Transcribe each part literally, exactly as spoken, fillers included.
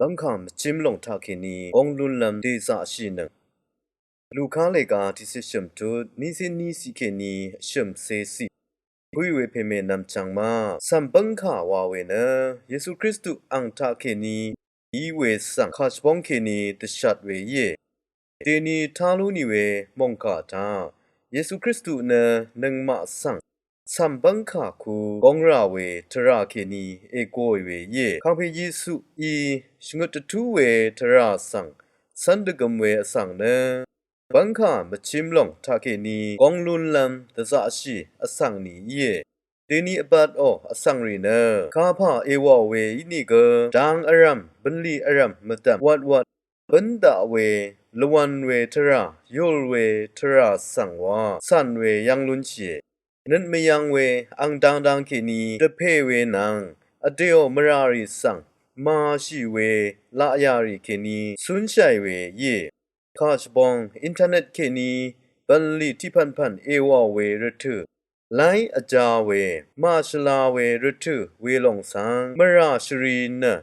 Bv́ngkà mvchím lòng taqkèní góng lúnlv́m dèzaqshìnøng. Luka lèga tiqcé shø̀m tut nícé ní ciq kèní shø̀m cé ciq. Bǿì we pèmè nv̀mchvng ma cv̀m bv́ngkà wa we nø Yesu Kristu ang taqkèní í we svng kà shvbóng kèní dvshat we íe. Dèni tá lú nì we mòngkà taq Yesu Kristu nø nøngmaq svng cv̀m bv́ngkà ku góng rà we tvrà kèní ègóì we íe. Kàngpè Yesuí shvngøt dvtú we tvrà svng cv́n dvgøm we vsvng nø bv́ngkà mvchím lòng taqkèní góng lúnlv́m dvzaqshì vsvng ni íe. Dèni vbvtò vsvng rì nø kapà èwàò we ínìgø dang vrv̀m, bv̀nlì vrv̀m mvdv̀m wvt wvt bǿn daq we, lvwv̄n we tvrà, yùl we tvrà svng wa cv̀n we yv́ng lúnshìe. Nøt mvyv̄ng we ang dangdang kèní dvpè we nvng vdèò mvrà rì svng màshì we laqyà rì kèní cúnshàì we íe. Kà shvbóng internet kèní bv̀nlì tiqpv̀npv̀n èwàò we rvtø̀, láí vjā we, màshvla we rvtø̀ welòng svng mvrà shvri nø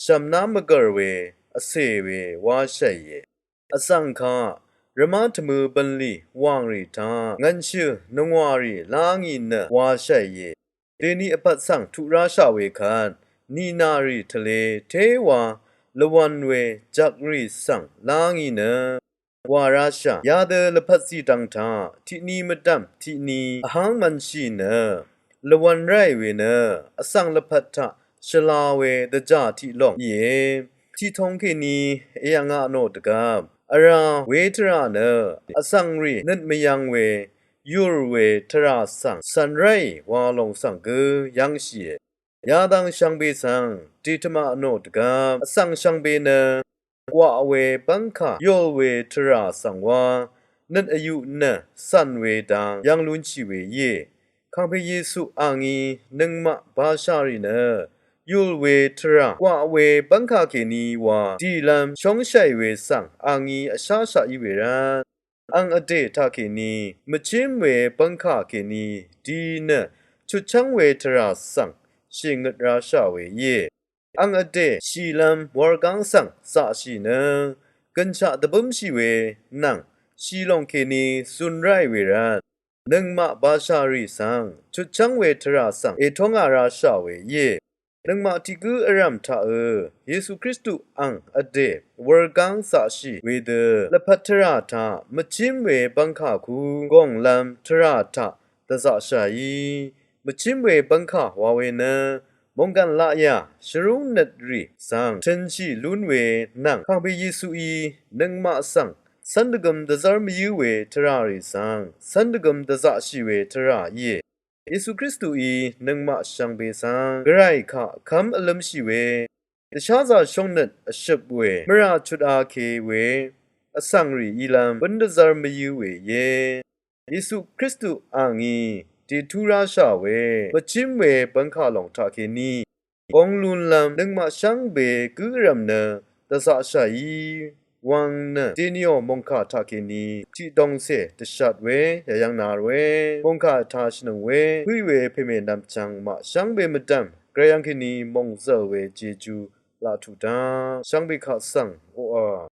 shv̀mná mvgv̀r we vcè we wáshàìe. Vsvng kaq rvmá tvmø̄ bv̀nlì wàngrì taq ngv̀nshø̀ nvngwàrì lá ngì nø wáshàìe. Dèni vbvt svng tuq ráshà we kvt nìnàrì tvlē téwa lvwv̄n we jvkrì svng lá ngì nø wà ráshà. Yadø lvpat zìdv̀ng taq tiqni mvdv̀m tiqni vháng mv̄nshì nø lvwv̄n ráì we nø vsvng lvpat taq shvla we dvjà tiq lòng íe. Tiqtong kèní èyv̀ngà nò dvgvp vrá we tvrà nø vsvng rì nøt mvyv̄ng we yùl we tvrà svng cv̀n ráì wa lòng svng gø yv́ngshìe. Yadvng shvngbe svng dètvmà nò dvgvp vsvng shvngbe nø gwaq we bv́ngkà yùl we tvrà svng wa nøt vyuq nø cv̀n we dang yv́ng lúnshì we íe. Kàngpè Yesu angí nøngmaq bashà rì nø yùl we tvrà gwaq we bv́ngkà kèní wa dìlv́m shóngshàì we svng angí vsháshaq í we rvt ang vdè taqkèní mvchím we bv́ngkà kèní di nø chutchv́ng we tvrà svng shèngøt ráshà we íe. Ang vdè shìlv́m wurgáng svng zaqshì nø gø̀nshaq dvbǿmshì we nvng shìlòng kèní zun ráì we rvt nøngmaq bashà rì svng chutchv́ng we tvrà svng ètóngà ráshà we íe. Nøngmaq tiq gǿ vrv̀m taqø̄ Yesu Kristu ang vdè wurgáng zaqshì wedø lvpat tvrà taq mvchím we bv́ngkà ku gònglv́m tvrà taq dvzaqshàí. Mvchím we bv́ngkà wa we nø mònggv̀n laqyà shvrúng nøt rì svng tø̄nshì lún we nvng Kàngpè Yesuí nøngmaq svng cv́n dvgøm dvzv́r mvyǿ we tvrà rì svng cv́n dvgøm dvzaqshì we tvrà íe. Yesu Kristuí nøngmaq shvngbe svng gvray kaq kv́m vlǿmshì we dvsházā shóngnøt vshøp we mvrà chut ake we vsvng rì ílv́m bǿn dvzv́r mvyǿ we íe. Yesu Kristu angí dètú ráshà we mvchím we bv́ngkà lòng taqkèní góng lúnlv́m nøngmaq shvngbe gǿ vrv̀m nø dvzaqshàí wvng nø dèniò mòngkà taqkèní tiqdongcè dvshat we yayv́ng nar we mòngkà vtashìnøng we bǿì we pèmè nv̀mchvng maq shvngbe mvdv̀m gvray yv́ng kèní mòngzø̀l we jejú laq tuq dá shvngbe kaq svng oqà